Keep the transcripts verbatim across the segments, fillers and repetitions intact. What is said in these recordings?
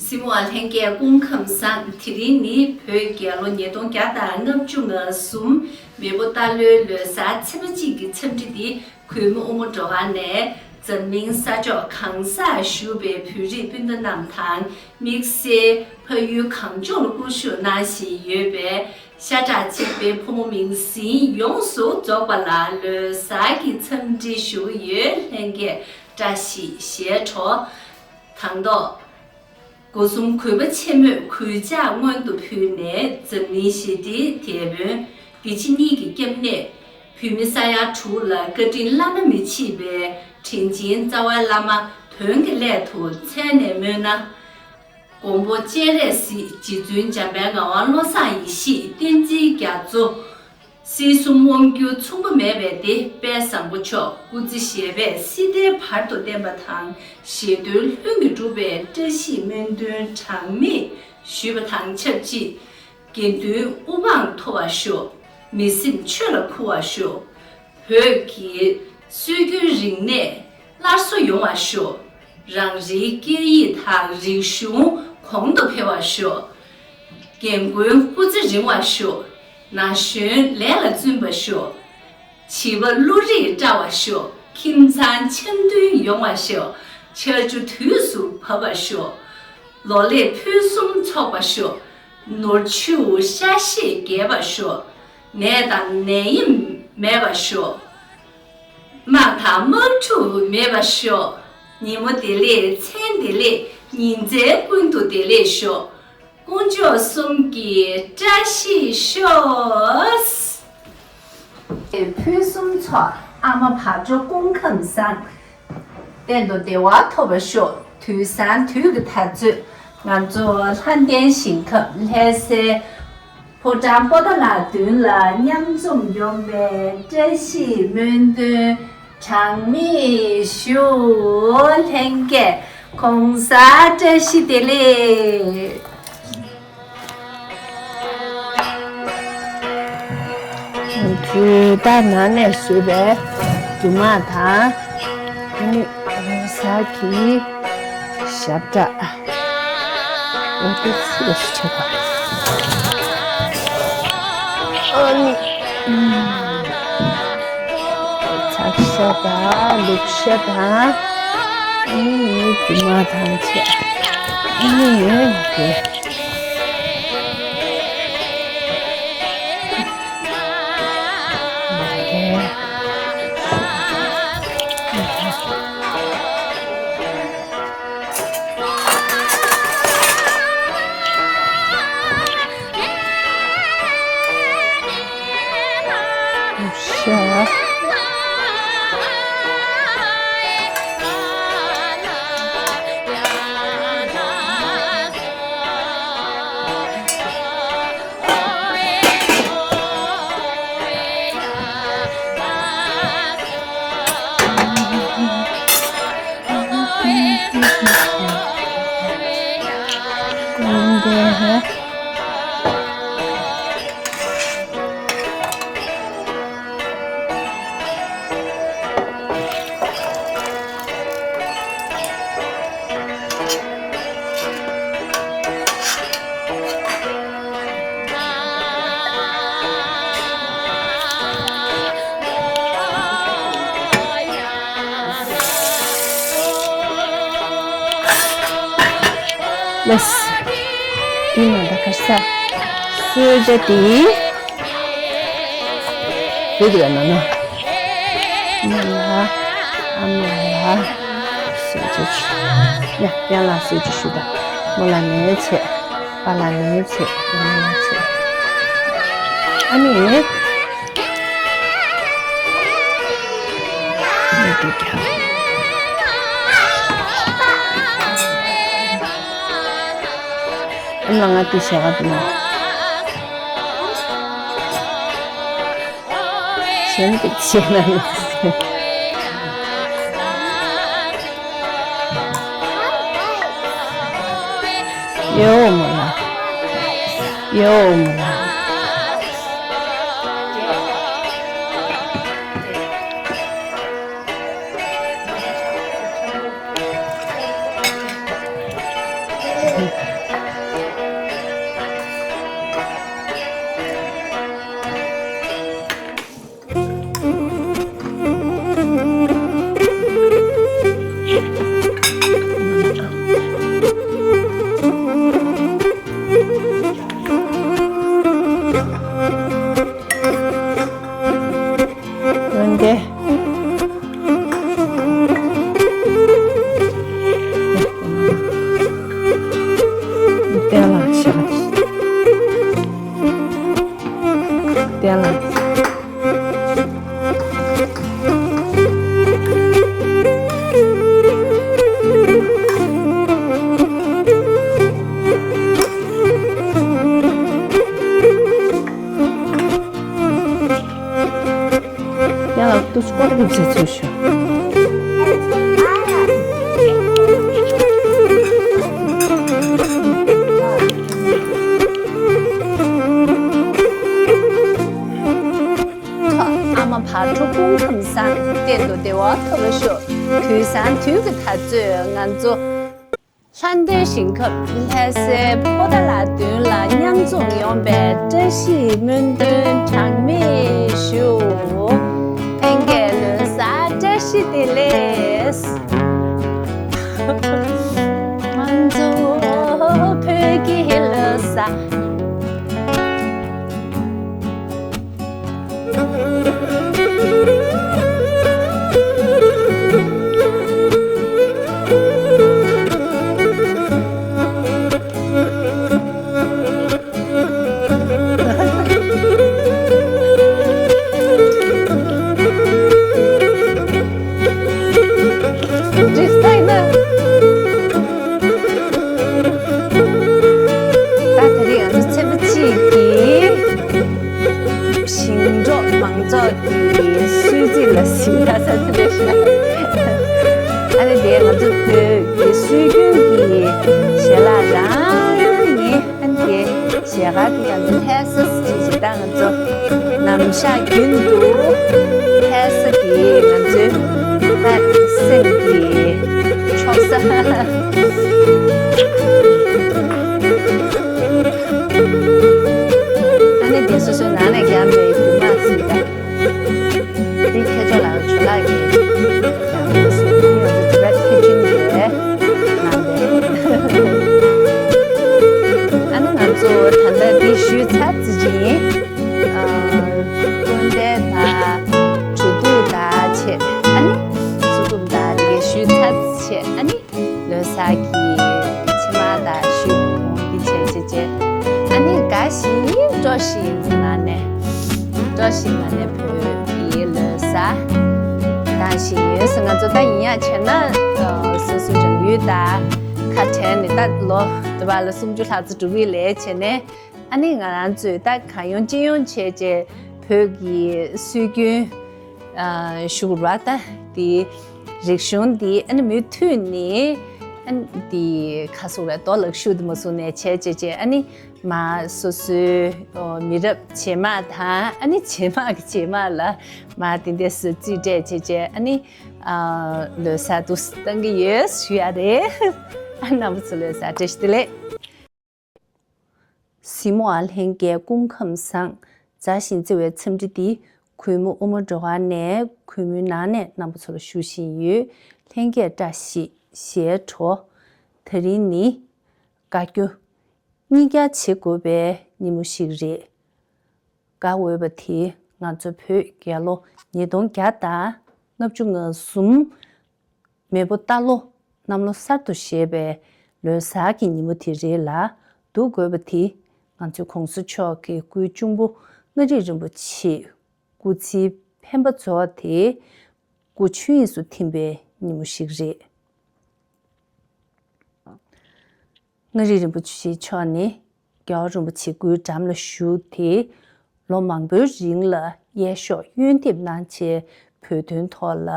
སྲིང་མོ་ལྷན་རྒྱས་སྐུ་ཁམས་བཟང་། དེ་རིང་ནི་བོད་རྒྱལ་ལོ་ཉིས་སྟོང་བརྒྱ་དང་ལྔ་བཅུ་ང་གསུམ་མེས་པོ་རྟ་ལོའི་ལོ་གསར་ཚེས་པ་གཅིག་གི་འཚམས་འདྲི་འདི་གུས་མོ་ཨུ་མོ་སྒྲོལ་དཀར་ནས་འཛམ་གླིང་ས་ཕྱོགས་གང་སར་བཞུགས་པའི་བོད་རིགས་སྤུན་ཟླ་རྣམས་དང་། དམིགས་བསལ་ཕ་ཡུལ་གངས་ལྗོངས་ལ་སྐུ་བཞུགས་གནང་བཞིན་ཡོད་པའི་ཤ་ཁྲག་གཅིག་པའི་ཕོ་མོ་མིང་སྲིང་ཡོངས་སུ་རྫོགས་པ་ལ་ལོ་གསར་གྱི་འཚམས་འདྲི་ཞུ་གི་ཡོད། ལྷན་རྒྱས་བཀྲ་ཤིས་ཞལ་དྲོ། དང་ཐོག་སྒོ་གསུམ་གུས་པ་ཆེན་མོས་གུས་ཕྱག་སྔོན་དུ་ཕུལ་ནས། འཛམ་གླིང་ཞི་བདེའི་དེད་དཔོན་དགེ་བཤེས་གཉིས་ཀྱི་སྐྱབས་གནས་བོད་མི་ས་ཡ་དྲུག་ལ་བཀའ་དྲིན་བླ་ན་མི་ཕྱེད་པའི་དྲིན་ཆེན་རྩ་བའི་བླ་མ་དོན་གྱི་སླད་དུ་མཚན་ནས་སྨོས་ན། མགོན་པོ་སྤྱན་རས་གཟིགས། རྗེ་བཙུན་འཇམ་དཔལ་ངག་དབང་བློ་བཟང་ཡེ་ཤེས། བསྟན་འཛིན་རྒྱ་མཚོ། སྲིད་གསུམ་དབང་བསྒྱུར་མཚུངས་པ་མེད་པའི་སྡེ་དཔལ་བཟང་པོ་མཆོག་སྐུ་ཚེ་ཞབས་པད་སྲིད་མཐའི་བར་དུ་བརྟན་པ་དང་། བཞེད་དོན་ལྷུན་གྱིས་གྲུབ་པའི་བཀྲ་ཤིས་སྨོན་འདུན་གྲངས་མེད་ཞུས་པ་དང་ཆབས་ཅིག་དགེ་འདུན་དབུ་འཕང་མཐོ་བར་ཤོག་མི་སེམས་ཆོས་ལ་འཁུ་བར་ཤོག་བོད་ཀྱི་སྲོལ་རྒྱུན་རིག་གནས་སླར་གསོ་ཡོང་བར་ཤོག་རང་རེའི་སྐད་ཡིག་དང་རིག་གཞུང་གོང་དུ་འཕེལ་བར་ཤོག་རྒན་རྒོན་སྐུ་ཚེ་རིང་བར་ཤོག་ན་གཞོན་ལས་ལ་བརྩོན་པར་ཤོག་བྱིས་པ་བློ་རིག་བཀྲ་བར་ཤོག་ཁྱིམ་ཚང་འཆམ་མཐུན་ཡོང་བར་ཤོག་ཆར་ཆུ་དུས་སུ་བབས་པར་ཤོག་ལོ་ལེགས་ཕུན་སུམ་ཚོགས་པར་ཤོག་ནོར་ཕྱུགས་ཤ་ཤེད་རྒྱས་པར་ཤོག་ནད་དང་ནད་ཡམས་མེད་པར་ཤོག་དམག་དང་དམག་འཁྲུག་མེད་པར་ཤོག་ཉིན་མོ་བདེ་ལེགས། མཚན་བདེ་ལེགས། ཉིན་མཚན་ཀུན་ཏུ་བདེ་ལེགས་ཤོག་དཀོན་མཆོག་གསུམ་གྱི་བཀྲ་ཤིས་ཤོག་ཕུན་སུམ་ཚོགས། ཨ་མ་བག་དྲོ་སྐུ་ཁམས་བཟང་། གཏན་དུ་བདེ་བ་ཐོབ་པར་ཤོག་དུས་བཟང་དུས་ཀྱི་དར་ཚོད། ང་ཚོ་ལྷ་ལྡན་ཞིང་ཁམས་ལྷ་སའི་ཕོ་བྲང་པོ་ཏཱ་ལ་མདུན་ལ་མཉམ་འཛོམས་ཡོང་བའི་བཀྲ་ཤིས་སྨོན་འདུན་གྲངས་མེད་ཞུ། ལྷན་རྒྱས་གུང་སེང་བཀྲ་ཤིས་བདེ་ལེགས། ང་ཚོས་ད་ནང་ནས་བཟོས་པའི་རྒྱུ་མ་དང་། ཨ་ནི་ལོ་གསར་གྱི་ཞབས་བྲག་འོ་དེ་ཚིག་ལ་ཞིག་བྱེད་པ། ཨ་ནི་ཚགས་ཤ་དང་ལུག་ཤ་དང་། ཨ་ནི་རྒྱུ་མ་དང་བཅས། ཨ་ནི་དེ། ལགས། འདི་ནང་ད་ག་ས་གསོལ་ཇ་འདི། འདི་འདི་ལ་ནང་ན། ཨ་མ་ལ། ཨ་མ་ལ། གསོལ་ཇ་ཞུ། ཡ་གཡང་ལ་གསོལ་ཇ་ཞུ་ད། རྨོ་ལགས་ནས་བྱས། པཱ་ལགས་ནས་བྱས། ཨ་མ་ལགས་བྱས། ཨ་ནི། ཨ་མ་ལགས་ང་དེ་བྱ་བ་དེ་ན། གཞན་གྱིས་བྱས་ན་ཡང་ཡོད་མ་ལ། ཡོད་མ་ལ། སྐོར་རུ་ཚེ་ཚུལ་ཤོག་ཨ་མ་བག་དྲོ་སྐུ་ཁམས་བཟང་། གཏན་དུ་བདེ་བ་ཐོབ་པར་ཤོག་དུས་སང་དུས་ཀྱི་ད་ཚོད་ང་ཚོ་ལྷ་ལྡན་ཞིང་ཁམས་ལྷ་སའི་པོ་ཏཱ་ལ་མདུན་ལ་མཉམ་འཛོམས་ཡོང་བའི་བཀྲ་ཤིས་སྨོན་འདུན་གྲངས་མེད་ཞུ། ལྷན་རྒྱས་ལོ་གསར་བཀྲ་ཤིས་བདེ་ལེགས། ང་ཚོ་བོད་ཀྱི་ལོ་གསར། ད་དེ་རིང་ང་ཚོ་ཚན་པ་གཅིག་གི་ཞིང་འབྲོག་མང་ཚོགས་ཀྱི་གསོལ་ཚིགས་ལ་གཟིགས་ད་ས་ཚུལ་ལས་ཤ། ཨ་ནི་དེ་ང་ཚོ་བོད་ཀྱི་སྲོལ་རྒྱུན་གྱི་ཞལ་ལག་རང་ཡིན། ཨ་ནི་དེ་ཞལ་ཁ་དེ་ང་ཚོ་ལྷ་ས་ཟེར་གྱི་ད་ང་ཚོ་ནམ་ཞག་རྒྱུན་དུ་ལྷ་ས་གི་ང་ཚོའི་ད་སེམས་ཀྱི་ཆོག་ས། ཨ་ནི་དེ་སོ་སོའི་ནང་ནས་བརྒྱབ་པའི་རྒྱུ་མ་ཟིན་ད། འདི་ཁྱེད་ཚོ་ལ་ཇོ་ལགས་ཀྱིས་ཀྱང་སུ་ཡོད་ཚོ་ཇོ་ལགས་ཁྱེད་ཆུན་གྱིས་གནང་པས། ཨ་ནི་ང་ཚོ་ད་ལྟ་འདི་ཞུས་ཚར་ཙམ་ཅིག་ཡིན། སྐུ་ཟླ་དང་གྲོས་བསྡུར་དང་བྱས། ཨ་ནི་གསུང་རྩོམ་དང་དེ་གའི་ཞུས་ཚར་ཙམ་བྱས། ཨ་ནི། ལོ་གསར་གྱི་ཕྱེ་མར་དང་ཞུ་འདི་བྱས་བྱས་བྱས། ཨ་ནི་དགའ་ཞིང་སྤྲོ་ཞིང་ངང་ནས། སྤྲོ་ཞིང་ངང་ནས་བོད་ཀྱི་ལོ་གསར་གཏོང་བཞིན་ཡོད་ཟེར། ང་ཚོ་ད་ཡིན་ཡང་བྱས་ན་སོ་སོའི་རང་ཡུལ་དང་ཁ་བྲལ་ནས། ད་ལོ་དུ་བ་ལ་སུམ་ཅུ་ལྷག་ཙམ་འགྲོ་གི་ལས་བྱས་ནས། ཨ་ནི་ང་རང་ཚོས་ད་གང་ཡོང་ཅི་ཡོང་བྱས་བྱས་བོད་ཀྱི་སྲོལ་རྒྱུན། ཞུ་དགོས་པ་ད་དེ་རིག་གཞུང་འདི་ཨ་ནི་མུ་མཐུད་ནས་ཨ་ནི་དེ་ཁ་སོགས་ལ་རྡོ་ལག་ཤུགས་དེ་མ་སོང་ནས་བྱས་བྱས་བྱས། ཨ་ནི་མ་སོ་སོའི་མི་རབས་རྗེས་མ་དང་། ཨ་ནི་རྗེས་མ་གི་རྗེས་མ་ལ་མ་དེ་འདྲས་སུ་རྩིས་སྤྲད་བྱས་བྱས། ཨ་ནི་ལོ་གསར་དུ་བཏང་གི་ཡོད་ཞུ་ཡ་རེད། ཨ་རྣམ་པ་ཚོ་ལོ་གསར་བཀྲ་ཤིས་བདེ་ལེགས། གཟིགས་མོ་བ་ལྷན་རྒྱས་སྐུ་ཁམས་བཟང་། མཛའ་ཞིང་བརྩེ་བའི་འཚམས་འདྲི་འདི་གུས་མོ་དབུ་མ་སྒྲོལ་དཀར་ནས་གུས་མོའི་ནང་ནས་རྣམ་པ་ཚོ་ལ་ཞུ་བཞིན་ཡོད། ལྷན་རྒྱས་བཀྲ་ཤིས་ཞེས་དྲོ། དེ་རིང་ནི་དགའ་སྐྱོ་གཉིས་ཀ་བྱེད་དགོས་པའི་ཉིན་མོ་ཞིག་རེད། དགའ་འོས་པ་དེ་ང་ཚོ་བོད་རྒྱལ་ལོ་ཉིས་སྟོང་བརྒྱ་དང་ལྔ་བཅུ་ང་གསུམ། མེས་པོ་རྟ་ལོ་གནམ་ལོ་གསར་དུ་བཞད་པའི་ལོ་གསར་གྱི་ཉིན་མོ་དེ་རེད་ལ། སྡུག་དགོས་པ་དེ་ང་ཚོའི་གོང་ས་མཆོག་གི་སྐུའི་གཅུང་པོ་མངའ་རིས་རིན་པོ་ཆེ་སྐུ་ཚེའི་འཕེན་པ་རྫོགས་ཏེ་སྐུ་ཆོས་དབྱིངས་སུ་ཐིམ་པའི་ཉིན་མོ་ཞིག་རེད། མངའ་རིས་རིན་པོ་ཆེ་མཆོག་ནི་རྒྱལ་བ་རིན་པོ་ཆེ་སྐུའི་འགྲམ་ལ་བཞུགས་ཏེ། ལོ་མང་པོའི་རིང་ལ་གཡས་གཡོན་འདེབས་གནང་བྱས། བོད་དོན་ཐོག་ལ་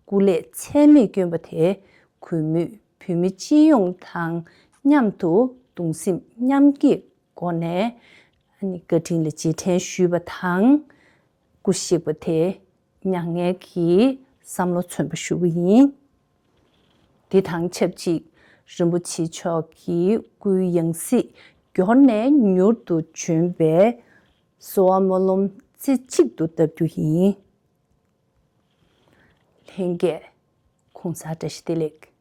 སྐུ་ལས་ཚད་མེད་བསྐྱོན་པ་དེ་གུས་མོས་བོད་མི་སྤྱི་ཡོངས་དང་མཉམ་དུ་གདུང་སེམས་མཉམ་སྐྱེད་སྒོ་ནས་བཀའ་དྲིན་ལ་རྗེས་དྲན་ཞུས་པ་དང་། སྐུ་གཤེགས་པ་དེ་མྱ་ངན་གྱི་བསམ་བློ་མཚོན་པ་ཞུ་གི་ཡིན། དེ་དང་ཆབས་ཅིག་རིན་པོ་ཆེ་མཆོག་གི་སྐུའི་ཡང་སྲིད་མགྱོགས་ནས་མྱུར་དུ་བྱོན་པའི་གསོལ་བ་སྨོན་ལམ་རྩེ་གཅིག་ཏུ་བཏབ་རྒྱུ་ཡིན། ལྷན་རྒྱས་གུང་སེང་བཀྲ་ཤིས་བདེ་ལེགས།